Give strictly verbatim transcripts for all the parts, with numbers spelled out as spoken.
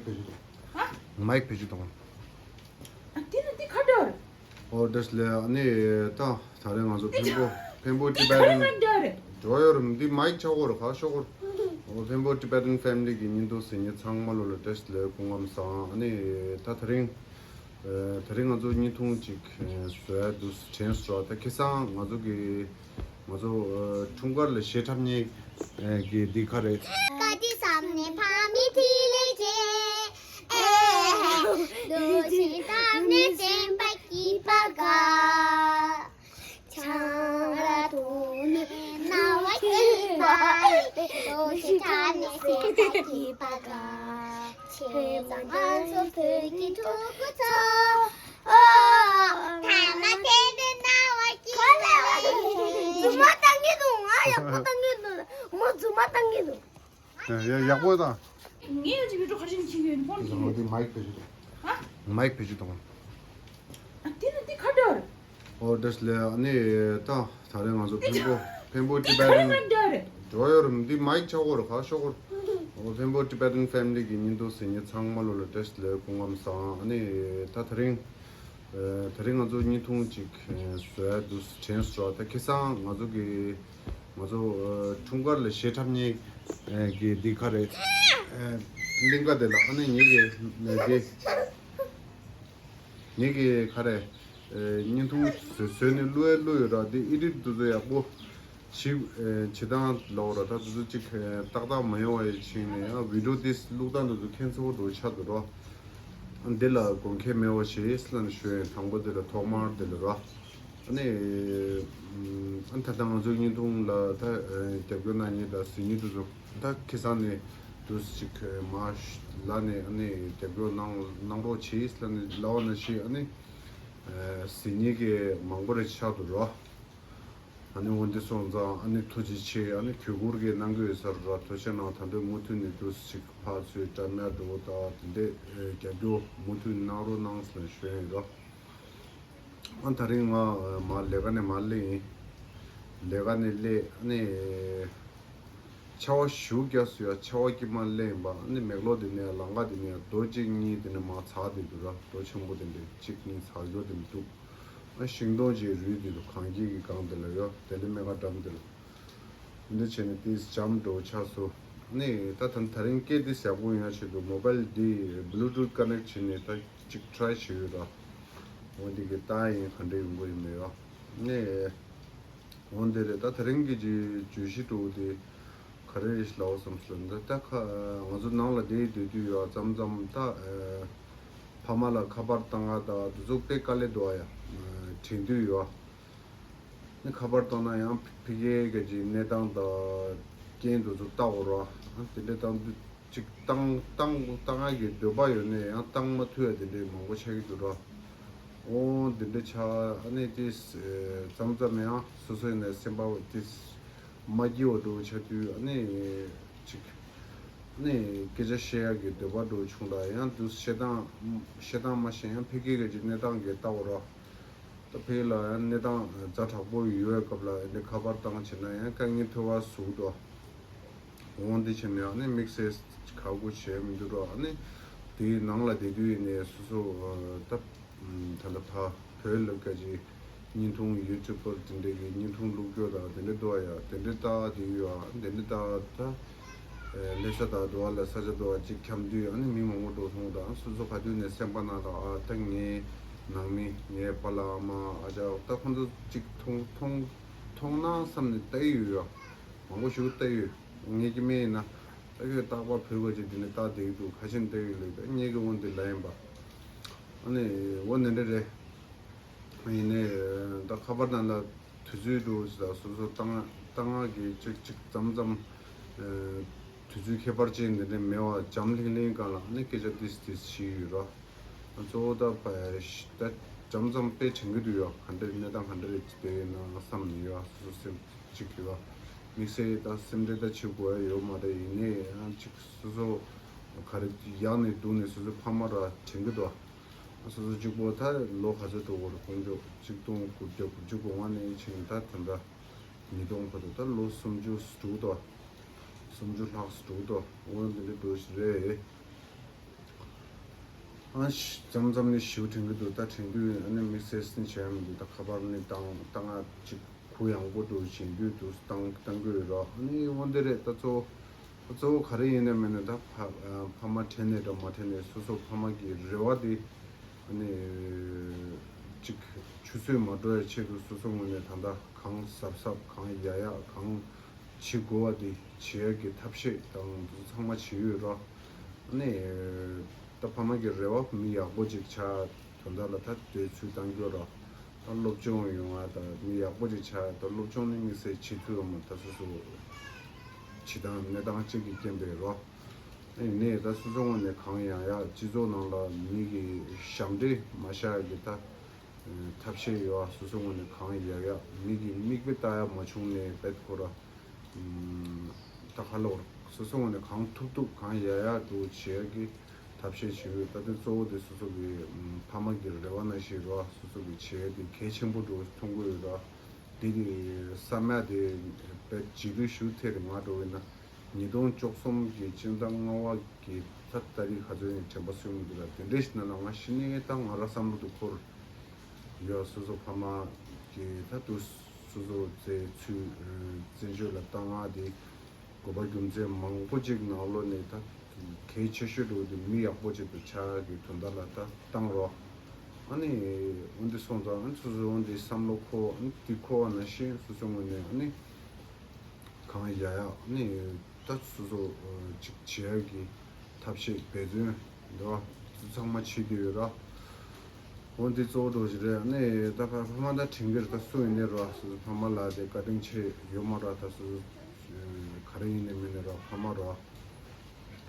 ཧ། མའིག་བེད་སྤྱོད་གཏོང་། ཨ་དེ་ནི་དེ་ཁ་འདྲ་རེད། ཨོ་བཀྲ་ཤིས་བདེ་ལེགས། ཨ་ནི་ད་ད་རེས་ང་ཚོ་འཕན་པོ་འཕན་པོ་ཊི་བེ་ཊན་ཁ་འདྲ་རེད། འགྲོ་ཡོད་རེད། འདི་མའིག་ཆག་གོ་རེད། ཁ་ཤོག་གོ་རེད། ཨོ་འཕན་པོ་ཊི་བེ་ཊན་ཕེ་མི་ལི་གི་བརྙན་ཐུང་གཟིགས་མཁན་ཚང་མ་ལོ་ལ་བཀྲ་ཤིས་བདེ་ལེགས། སྐུ་ཁམས་བཟང་། ཨ་ནི་ད་ད་རིང་ཨ་ད་རིང་ང་ཚོ་བརྙན་ཐུང་ཅིག་ཨ་བཟོ་ཡ་འདུག་དྲན་སོང་། ད་ཁ་སང་ང་ཚོ་གི་ང་ཚོ་ཨ་འཁྲུངས་སྐར་ལ་གཞས་འཁྲབ་མཁན་ཨ་གི་འདི་ག་རེད། བཀའ་དྲིན་བསམ་ནས་ཕ་མའི་མཐིལ་ལས་མཇལ། ཨེ་ཧེ། འདུ་ཤེས་བསམ་ནས་སེམས་པ་སྐྱིད་པ་དགའ། ཆང་རག་འཐུང་ནས་རྣ་བ་སྐྱིད་པ། འདུ་ཤེས་བསམ་ནས་སེམས་པ་སྐྱིད་པ་དགའ། ཆེ་ཚང་ང་ཚོ་བོད་ཀྱི་ཕྲུ་གུ་ཚོ། ཨོ། ཐ་མ་དེ་དེ་རྣ་བ་སྐྱིད་པ། རྫུན་མ་བཏང་གི་འདུག་ང་ཡག་པོ་བཏང་གི་འདུག་མོ་རྫུན་མ་བཏང་གི་འདུག་ཡ་ཡག་པོ་དང་། ངས་ཡང་ཅིག་བི་ཌིའོ་ག་རེ་བྱེད་ཀྱི་ཡོད་ནི་ཕོན་དེ་ཚོ་ང་དེ་མའིག་བེད་སྤྱོད་གཏོང་། ཧ། མའིག་བེད་སྤྱོད་གཏོང་། ཨ་དེ་ནི་དེ་ཁ་འདྲ་རེད། ཨོ་བཀྲ་ཤིས་བདེ་ལེགས། ཨ་ནི་ད་ད་རེས་ང་ཚོ་འཕན་པོ་འཕན་པོ་ཊི་བེ་ཊན་འགྲོ་ཡོད་རེད། འདི་མའིག་ཆག་གོ་རེད། ཁ་ཤོག་གོ་རེད། ཨོ་འཕན་པོ་ཊི་བེ་ཊན་ཕེ་མི་ལི་གི་བརྙན་ཐུང་གཟིགས་མཁན་ཚང་མ་ལོ་ལ་བཀྲ་ཤིས་བདེ་ལེགས། སྐུ་ཁམས་བཟང་། ཨ་ནི་ད་ད་རིང་ཨ་ད་རིང་ང་ཚོ་བརྙན་ཐུང་ཅིག་ཨ་བཟོ་ཡ་འདུག་དྲན་སོང་། ད་ཁ་སང་ང་ཚོ་གི་ང་ཚོ་ཨ་འཁྲུངས་སྐར་ལ་གཞས་འཁྲབ་མཁན་ཨ་གི་འདི་ག་རེད། ཨ་གླིང་ག་དེ་ལ། ཨ་ནི་ངེད་ཀྱི་ནས་དེ་ངེད་ཀྱི་ག་རེ་ཨ་བརྙན་ཐུང་བཟོས་བཟོས་ནས་བླུགས་ཡ་བླུགས་ཡོད་ར། དེ་ཨེ་ཌིཊ་དེ་ཚོ་ཡག་པོ་བྱེད་ཨ་བྱེད་སྟངས་ལབ་ར། ད་དེ་ཚོ་ཅིག་ཨ་ཏག་ཏག་མ་ཡོང་བ་ཡི་ཕྱིན་ནས། ཡང་བི་ཌིའོ་དེ་བླུགས་སྟངས་དེ་ཚོ་ཁྱད་མཚར་པོ་འདྲ་ཆགས་འདུག་ར། ཨ་འདི་ལ་དགོངས་འགལ་མེད་པ་བྱེད་ཟེར་ལབ་ནས་ཞུ་ཡ་ཡིན། དང་པོ་དེ་ལ་ཐོག་མར་དེ་ལ་ར། ཨ་ནི་ཨ་ད་ལྟ་ང་ཚོའི་བརྙན་ཐུང་ལ་ད་རྒྱབ་སྐྱོར་གནང་མཁན་དང་གཟིགས་མཁན་དེ་ཚོ་ད་ཁ་སང་ནས་དུས་ཅིག་མར་ལབ་ནས། ཨ་ནི་རྒྱབ་སྐྱོར་གནང་གནང་རོགས་བྱེད་ཟེར་ལབ་ནས་ལབ་པ་ནང་བཞིན། ཨ་ནི་གཟིགས་མཁན་གྱི་མང་པོ་རེ་ཆགས་འདུག་ར། ཨ་ནི་འོ་འདི་སོང་ཙང་ཨ་ནི་ཐུགས་རྗེ་ཆེ། ཨ་ནི་གུས་བཀུར་གྱི་གནང་གི་ཡོད་ས་ར། ཐུགས་རྗེ་གནང་། ད་འདི་མུ་མཐུད་ནས་དུས་ཅིག་ཕར་ཚུར་འགྲམ་ཡ་འགྲོ་ད་དེ་འདྲས་རྒྱབ་སྐྱོར་མུ་མཐུད་གནང་རོགས་གནང་ཟེར་ནས་ཞུ་ཡ་ཡིན་ར། ཨ་ད་རིང་ང་མར་ལས་ཀ་ནས་མར་སླེབས་ཡིན། ལས་ཀ་ནས་སླེབས། ཨ་ནི་ཆར་པ་ཞེ་པོ་རྒྱག་སོང་ཡ། ཆར་པ་དཀྱིལ་མར་སླེབས་ཡིན་པ། ཨ་ནི་མེག་ལོར་དེ་ནས་ལམ་ཁ་དེ་ནས་རྡོ་གཅིག་གཉིས་དེ་ནས་མར་ཚར་བསྡད་འདུག་ར། རྡོ་ཆེན་པོ་དེ་འདྲས་གཅིག་གཉིས་ཚར་ཡོད་དེ་འདུག་ཨ་ཤིང་སྡོང་ཅིག་རུལ་བསྡད་འདུག་གངས་སྐྱིད་ཀྱི་སྒང་དེ་ལ་ཡོད། དེ་ལས་སྨན་ཁང་འགྲམ་དེ་ལ། འདི་བྱས་ནས་དེ་འཇམ་འགྲོ་ཆགས་སོང་། ནི་ད་ད་ད་རིང་སྐད་དེ་ཡག་པོ་ཡོང་ཆེད་དུ་མོ་བལ་འདི་བླུ་ཊུཐ་ཀ་ནེག་བྱས་ནས་ད་ཅིག་ཊ་རའི་བྱས་ཡོད་ར། འོ་འདི་གི་ལྟ་ཡིན་ག་འདྲ་ཡོང་གི་ཡོད་མེད་ཡ། ནི་འོ་འདི་རེད། ད་ད་རིང་གི་ཅིག་བརྗོད་གཞི་འདྲ་བོ་དེ་ག་རེ་རེད་ལབ་བསམ་སོང་། འདི་ད་ཁ་ང་ཚོ་ནང་ལ་བསྡད་སྡོད་དུས་ཡོད་མཚམས་མཚམས་ད་ཕ་མ་ལ་ཁ་པར་བཏང་ག་ད་དུ་ཚོགས་པའི་དཀའ་ལས་འདུག་ཨ་ཡ། དྲན་དུས་ཡོད། ནི་ཁ་པར་བཏང་ན་ཡང་ཕ་གིའི་ག་ཅིག་གནས་སྟངས་དང་རྐྱེན་དེ་ཚོ་ལྟ་དགོས་ར། དེ་འདྲ་བཏང་དུས་ཅིག་བཏང་བཏང་བཏང་ཡག་གི་འདོད་པ་ཡོད་ནའི་ཡང་བཏང་མ་ཐུབ་ཡ་དེ་འདྲའི་མང་པོ་ཆགས་ཀྱི་འདུག་ར། འོ་དེ་འདྲ་ཆགས། ཨ་ནི་དེ་མཚམས་མཚམས་ཡང་སོ་སོ་ཡིན་ནའི་སེམས་པ་དེ་མ་སྐྱིད་པ་འདྲ་བོ་ཆགས་དུས། ཨ་ནི་ཅིག་ཨ་ནི་སྐད་ཆ་བཤད་ཡག་གི་འདོད་པ་འདྲ་བོ་བྱུང་ར། ཡང་དུས་བཤད་སྟངས་བཤད་སྟངས་མ་ཤེས། ཡང་ཕ་གིའི་ག་ཅིག་གནས་སྟངས་གི་ལྟ་དགོས་ར། ད་ཕ་གི་ལ་ཡང་གནས་སྟངས་ཛ་དྲག་པོ་ཡོད་པའི་སྐབས་ལ་འདི་ཁ་པར་བཏང་བྱས་ན་ཡང་དཀའ་ངལ་འཕྲད་པ་བཟོ་གི་འདུག་འོ་འདི་བྱས་ནས་ཨ་ནི་དམིགས་བསལ་ཁག་པོ་བྱས་མི་འདུག་ར། ཨ་ནི་དེའི་ནང་ལ་བསྡད་དུས་ཡིན་ནའི་སོ་སོ་ད་ད་ལྟ་ཕ་བོད་ལ་སྐད་ཆ་བརྙན་ཐུང་ཡུ་ཊུབ་པར་དེ་འདྲས་ཀྱི་བརྙན་ཐུང་བླུགས་རྒྱུ་དང་དེ་འདྲས་འདུག་ཡ། དེ་འདྲས་ལྟ་དེ་ཡོད་ཨ། དེ་འདྲས་ལྟ་ད། ལྷ་ས་དང་དུ་བ་ལ་ས་ཆ་དུ་བ་གཅིག་འཁྱམ་དུས་ཨ་ནི་མི་མང་པོ་འགྲོ་སོང་དང་། སོ་སོ་ག་དུས་ནས་སེམས་པ་ནང་དང་། ཨ་ད་ངའི་ནང་མི་ངའི་པཱ་ལགས་ཨ་མ་ཨ་ཅག་ད་ཁོང་ཚོ་གཅིག་མཐོང་མཐོང་མཐོང་ན་བསམ་ནས་ལྟ་ཡི་ཡོད་ཡ། མང་པོ་ཞིག་ལྟ་ཡི་ཡོད། ངེད་ཀྱི་སྨན་ཡིན་ན་ད་ཁྱོད་རྟག་པར་བོད་པ་ཅིག་འདི་ནས་ལྟ་བསྡད་ཀྱི་འདུག་ཁ་ཤས་ལྟ་ཡི་ལེགས། ད་ངེད་ཀྱི་འོ་འདི་ལ་ཡིན་པ། ཨ་ནི་འོ་འདི་འདྲ་རེད། ཡིན་ནའི་ད་ཁ་པར་ནང་ལ་དུས་ཚོད་འགྲོ་ཞིག་དང་སོ་སོ་ལྟ་སྟངས་ཀྱི་གཅིག་གཅིག་མཚམས་མཚམས་དུས་ཚོད་ཁྱད་པར་ཅན་འདི་འདྲ་མེད་པ་འཇམ་ལྷིང་ལྷིང་སྒང་ལ་ཨ་ནི་སྐད་ཆ་ཏིས་ཏིས་བྱས་ཡོད་ར། གཙོ་བོ་ད་ད་འཇམ་མཚམས་དཔེ་དྲན་གྱི་འདུག་ཡ། ག་འདྲ་གནས་སྟངས་ག་འདྲ་རེད་དེ་ཡིན་ན་བསམ་ནས་ཡོད། སོ་སོ་སེམས་གཅིག་ཡོད། དམིགས་བསལ་ད་སེམས་ཁྲལ་ད་བྱེད་དགོས་ཡ་ཡོད་མ་རེད། ཡིན་ནའི་ཡང་གཅིག་སོ་སོ་ག་རེ་ཡག་ནས་སྡུག་ནས་སོ་སོ་ཕ་མ་ར་དྲན་གྱི་འདུག་སོ་སོ་གཅིག་པོ་ད་ལོ་ག་ཚོད་འགྲོ་གི་རེད། དཀོན་མཆོག་གཅིག་སྟོང་དགུ་བརྒྱ་དགུ་བཅུ་གོ་ལྔ་ནས་ཕྱིན་ད་ད་ལྟ་ཉིས་སྟོང་བར་དུ་ད་ལོ་སུམ་ཅུ་དྲུག་དོ། སུམ་ཅུ་ལྷག་དྲུག་དོ། འོ་འདི་འདྲ་འགྲོ་བཞིན་རེད། ཨ་ཤ་མཚམས་མཚམས་ནས་ཞུ་དྲན་གྱི་འདུག་ད་དྲན་དུས་ཨ་ནི་དམིགས་བསལ་སེམས་བྱས་མི་འདུག་ད་ཁ་པར་ནས་བཏང་བཏང་ང་ཅིག་གུ་ཡངས་པོ་འདུག་བྱེད་དུས་འདུག་བཏང་བཏང་གི་ཡོད་རོགས། ཨ་ནི་འོན་ཏེ་རེད། ད་གཙོ་བོ་ད་གཙོ་བོ་ག་རེ་ཡིན་ན་མིན་ན་ད་ཕ་ཕ་མ་དྲན་ནས་འདྲ་མ་དྲན་ནས་སོ་སོ་ཕ་མ་གི་རེ་བ་དེ་ཨ་ནི་ཅིག་ཆུད་ཟོས་མ་འགྲོ་ཡ་ཆེད་དུ་སོ་སོ་ངོས་ནས་ད་ལྟ་གང་གཟབ་གཟབ་གང་ཡག་ཡག་གང་བྱེད་དགོས་པ་དེ་བྱེད་ཡག་གི་ཐབས་ཤེས་དང་འདུག་ཚང་མ་བྱེད་ཡོད་རོགས། ཨ་ནི་ད་ཕ་མ་གི་རེ་བ་མི་ཡག་པོ་ཅིག་ཆགས་དོན་དག་ལ་ད་དེ་ཚུལ་བཏང་རྒྱུ་རོགས། ད་སློབ་སྦྱོང་ཡོང་བ་དང་མི་ཡག་པོ་ཅིག་ཆགས། ད་སློབ་སྦྱོང་ནི་དམིགས་བསལ་བྱེད་ཐུབ་ཡོང་མ་ད་སོ་སོ་བྱེད་སྟངས་གནས་སྟངས་གཅིག་གི་རྐྱེན་པས་རོགས། ཨ་ནི་ད་སོ་སོ་ངོས་ནས་གང་ཡག་ཡག་སྤྱི་ཚོགས་ནང་ལ་མི་གི་ཞབས་འདྲེན་མ་བཞག་གི་ད་ཐབས་ཤེས་ཡོད་ཨ། སོ་སོ་ངོས་ནས་གང་ཡག་ཡག་མི་གི་མིག་དཔེ་ལྟ་ཡག་མ་བྱུང་ནས་བེད་ཁོ་ར་ད་ག་ལོར་སོ་སོ་ངོས་ནས་གང་ཐུབ་ཐུབ་གང་ཡག་ཡག་འགྲོ་བྱེད་ཀྱི་ཐབས་ཤེས་བྱེད་འོས། ད་ལྟ་གཙོ་བོ་དེ་སོ་སོ་གི་ཕ་མ་གི་རེ་བ་ནང་བཞིན་རོ། སོ་སོ་གི་བྱེད་དེ་གལ་ཆེན་པོ་འགྲོ་མཐོང་གི་ཡོད་ར། དེ་གི་བསམ་ཡག་དེ་བེད་ཇི་ལུས་ཞུ་ཐེར་ང་འགྲོ་བས་ན། ཉིས་སྟོང་བཅུ་གསུམ་གྱི་སྤྱི་ཟླ་ལྔ་པ་གི་ད་ཏ་རིག་ག་ཚོད་ཡིན་དྲན་པ་གསོས་མི་འདུག་ལ། དེ་འདྲའི་ཞིག་ན་ལ་ང་ཤི་ནས་ད་ང་ར་བསམ་བློ་དུ་འཁོར་ཡོད། སོ་སོ་ཕ་མ་གི་ད་དུ་སོ་སོ་རྩེ་ཚུལ་རྩེ་སྤྱོད་ལ་བཏང་བ་དེ་དགོས་པ་རྒྱུ་མཚན་མང་པོ་ཅིག་ནང་ལོགས་ནས་ད་གལ་ཆེ་ཤོས་འགྲོ་དེ་མི་ཡག་པོ་ཅིག་ཏུ་ཆགས་ཀྱི་དོན་དག་ལ་ད་བཏང་རོགས། ཨ་ནི་འོན་ཏེ་སོང་ཙང་ཨ་ནི་སོ་སོ་འོན་ཏེ་བསམ་བློ་འཁོར་ཨ་ནི་དེ་འཁོར་བ་ནང་བཞིན་སོ་སོ་ངོས་ནས་ཨ་ནི། གང་ཡག་ཡག་ནི་ད་སོ་སོ་ཅིག་བྱེད་ཡག་གི་ཐབས་ཤེས་འབད་བརྩོན་འདྲ་བ་ཚང་མ་བྱེད་དུ་ཡོད་ར། འོ་འདི་གཙོ་བོ་འགྲོ་ཞིག་རེད། ནི་ད་ཕ་ཕ་མ་ད་དྲན་གི་རེད། ད་སུ་ཡིན་ནི་ར་སོ་སོ་ཕ་མ་ལ་དེ་བཀའ་དྲིན་ཆེ་ཡོད་མ་ར། ད་སོ་སོ་ག་རེ་ཡིན་ནི་མིན་ནི་ར་ཕ་མ་ར།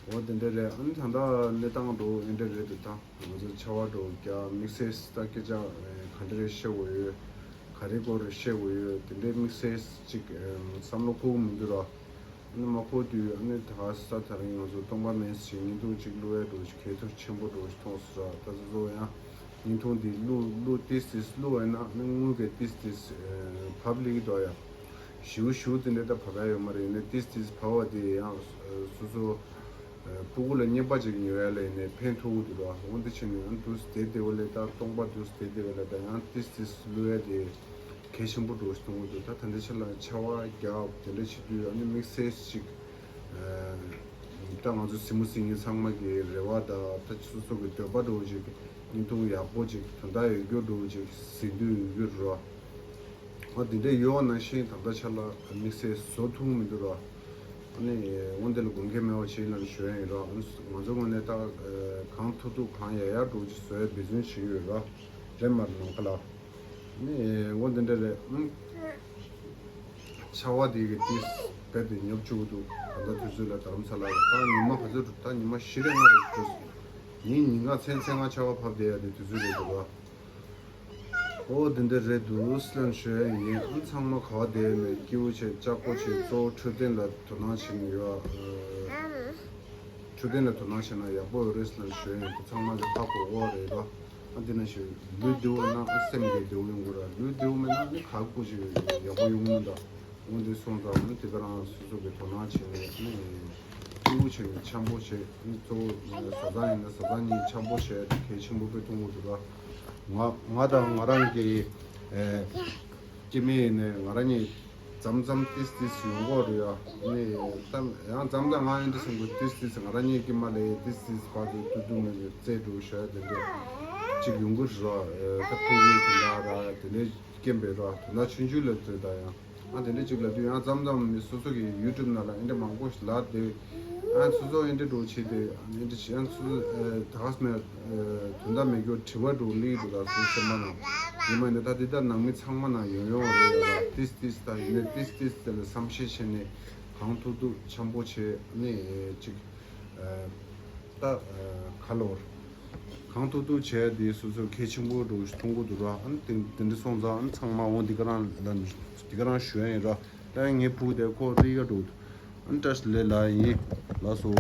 འོ་དེ་འདྲ་རེད། ཨ་ནི་ད་ལྟ་གནས་སྟངས་འགྲོ་ཨེ་འདྲ་རེད་དེ། ད་ང་ཚོ་ཆར་པ་འགྲོ་རྒྱ་དམིགས་བསལ་ད་སྐད་ཆ་ག་འདྲ་རེད་བཤད་དགོས་ཡོད། ག་རེ་སྐོར་རེད་བཤད་དགོས་ཡོད། དེ་འདྲའི་དམིགས་བསལ་ཅིག་བསམ་བློ་འཁོར་གི་མི་འདུག་ར། ཨ་ནི་མ་འཁོར་དུས་ཨ་ནི་ད་ག་ས་ད་རིང་ང་ཚོ་སྟོང་པ་མེད་ཞིག་བརྙན་ཐུང་ཅིག་བླུག་ཡ་འགྲོ་ཞིག་གལ་ཐུབ་ཆེན་པོ་འགྲོ་ཞིག་མཐོང་སོང་ར། ད་ཚོ་ཚོ་ཡང་བརྙན་ཐུང་འདི་བླུག་བླུག་ཏིས་ཏིས་བླུག་ཡ་ན་ཨ་ནི་དངུལ་གི་ཏིས་ཏིས་ཕབ་ལིག་འགྲོ་ཡ། ཞིའུ་ཞིའུ་དེ་འདྲ་ད་བབས་ཡ་ཡོད་མ་རེད། ཡིན་ནའི་ཏིས་ཏིས་བབས་པ་དེ་ཡང་སོ་སོ་སྤུ་གུ་ལ་རྔན་པ་ཅིག་ཉོ་ཡ་ལ་ཡིན་ནའི་ཕན་ཐོགས་འདུག་ར། འོ་འདི་ཕྱིན་ནས་ཡང་དུས་དེ་དེ་བ་ལས་ད་སྟོང་པ་དུས་དེ་དེ་བ་ལས་ད་ཡང་ཏིས་ཏིས་བླུག་ཡ་དེ་གལ་ཆེན་པོ་འགྲོ་ཞིག་མཐོང་གི་འདུག་ད་ད་འདི་ཆ་ལ་ཆར་པ་རྒྱག་དེ་འདྲ་བྱེད་དུས་ཨ་ནི་དམིགས་བསལ་ཅིག་ད་ང་ཚོ་གཟིགས་མོ་གཟིགས་མཁན་ཚང་མ་གི་རེ་བ་དང་ད་སོ་སོ་གི་འདོད་པ་འདྲ་བོ་ཅིག་བརྙན་ཐུང་ཡག་པོ་ཅིག་དོན་དག་ཡོད་རྒྱུ་འདྲ་བོ་ཅིག་གཟིགས་འདོད་ཡོད་རྒྱུ་རོ། ཨ་འདི་འདྲ་ཡོད་ནང་བཞིན་ད་ལྟ་ཆ་ལ་དམིགས་བསལ་བཟོ་ཐུབ་མི་འདུག་རོ། ཨ་ནི་འོན་ཏེ་ལ་དགོངས་འགལ་མེད་པ་བྱེད་ལ་ཞུ་ཡ་ཡིན་རོ། ཨ་ནི་ང་ཚོ་ངོས་ནས་ད་གང་ཐུབ་ཐུབ་གང་ཡག་ཡག་འདྲ་བོ་ཅིག་བཟོ་ཡ་འབད་བརྩོན་བྱེད་ཀྱི་ཡོད་རོ། རེད་མ་རེད་ནམ་མཁའ་ལགས། ནི་འོ་འདི་འདྲ་རེད། ཨང་། ཆར་པ་དེ་གི་ཏིས་རྦད་དེ་ཉོབ་བཅུག་འདུག་ད་ལྟ་དུས་ཚོད་ལ་རྡ་རམ་ས་ལ་ལ་ད་ཉི་མ་ག་ཚོད་འགྲོ། ད་ཉི་མ་བཞི་རེ་ལྔ་རེ་འགྲོ། ཉིན་ཉིན་གང་མཚན་མཚན་གང་ཆར་པ་བབས་བསྡད་ཡ་དེ་དུས་ཚོད་རེད་འདུག་ག་འོ་འདི་འདྲ་རེད་འདུག་ཟེར་ལན་ཞུ་ཡ་ཡིན། ཨང་། ཚང་མ་ག་བ་བསྡད་ནས་སྐྱིད་པོ་བྱས་ལྕགས་པོ་བྱས་གཙོ་བོ་འཕྲོད་བསྟེན་ལ་དོ་སྣང་བྱེད་ནས་ཡོད། ཨ། འཕྲོད་བསྟེན་ལ་དོ་སྣང་བྱས་ན་ཡག་པོ་ཡོད་རེད་ཟེར་ལན་ཞུ་ཡ་ཡིན། ཚང་མ་གི་ཧ་གོ་གོ་རེད་ལ། ཨ་འདི་ན་ཞིག་ལུས་བདེ་བོ་ན་ཨ་སེམས་ཀྱི་བདེ་བོ་ཡོང་གི་ར། ལུས་བདེ་བོ་མེད་ན་ནི་ག་སྐུ་ཞིག་ཡག་པོ་ཡོང་གི་མི་འདུག་འོ་འདི་སོང་ཙང་ནི་དེ་ག་རང་སོ་སོ་གི་དོ་སྣང་བྱས་ནས་ནི་སྐྱིད་པོ་བྱས་ནས་འཆམ་པོ་བྱས་ནི་གཙོ་བོ་བཟའ་ཚང་ཡིན་ན་བཟའ་ཚང་གཉིས་འཆམ་པོ་བྱས་ཏེ་གལ་ཆེན་པོ་དཔེ་མཐོང་གི་འདུག་ར། ང་ང་དང་ང་རང་གི་ཨེ། སྐྱེ་དམན་ཡིན་ནའི་ང་རང་གཉིས་མཚམས་མཚམས་ཏིས་ཏིས་ཡོང་གི་རེད་ཡ། ནི་ད་ཡང་མཚམས་མཚམས་ང་ཡིན་དུས་སེམས་ཀྱི་ཏིས་ཏིས་ང་རང་གཉིས་སྐྱེ་དམན་ལས་ཏིས་ཏིས་བར་དུ་ཏུ་ཏུ་མེད་པའི་རྩེད་འགྲོ་ཞོ་ཡ་དེ་འདྲ་ཅིག་ཡོང་གི་རེད་ར། ད་ཕྲུ་གུ་དེ་འདྲ་ར་དེ་འདྲ་སྐྱེ་དམན་ར་དེ་འདྲ་ཆུང་ཆུང་ལ་དེ་ད་ཡང་ཨ་དེ་འདྲ་ཅིག་ལབ་དུས་ཡང་མཚམས་མཚམས་མི་སོ་སོ་གི་ཡུ་ཊུབ་ནང་ལ་ཨེ་འདྲ་མང་པོ་ཞིག་ལབ་དེ། ཨ་སོ་སོ་ཨེ་འདྲ་འགྲོ་བྱེད་དེ་ཨ་ནི་འདྲ་བྱེད། ཨ་སོ་སོ་ད་ག་སྨད་དོན་དག་མེད་རྒྱུ་དྲི་བ་འགྲོ་ལི་འགྲོ་ད་སོ་སེམས་པ་ནང་ཡིན་མ་ནི་ད་དེ་ད་ནང་མི་ཚང་མ་ནང་ཡོང་ཡོང་རེད་ལ། ཏིས་ཏིས་ད་ཡིན་ནའི་ཏིས་ཏིས་དེ་ལ་བསམ་ཤེས་བྱས་ནས་གང་ཐུབ་ཐུབ་འཆམ་པོ་བྱས་ནས་ཅིག་ད་ག་ལོར་གང་ཐུབ་ཐུབ་བྱས་དེ་སོ་སོ་གལ་ཆེན་པོ་འགྲོ་མཐོང་གི་འདུག་ར། ཨ་ནི་དེ་འདྲ་སོང་ཙང་ཨ་ནི་ཚང་མ་འོང་དེ་ག་རང་ལ་དེ་ག་རང་ཞུ་ཡ་ཡིན་ར། ད་ངའི་བུ་དེ་ཁོ་རི་ཡ་འགྲོ་འདུག་ཨ་ནི་བཀྲ་ཤིས་བདེ་ལེགས་ལ་ཡིན་ལགས་སོ།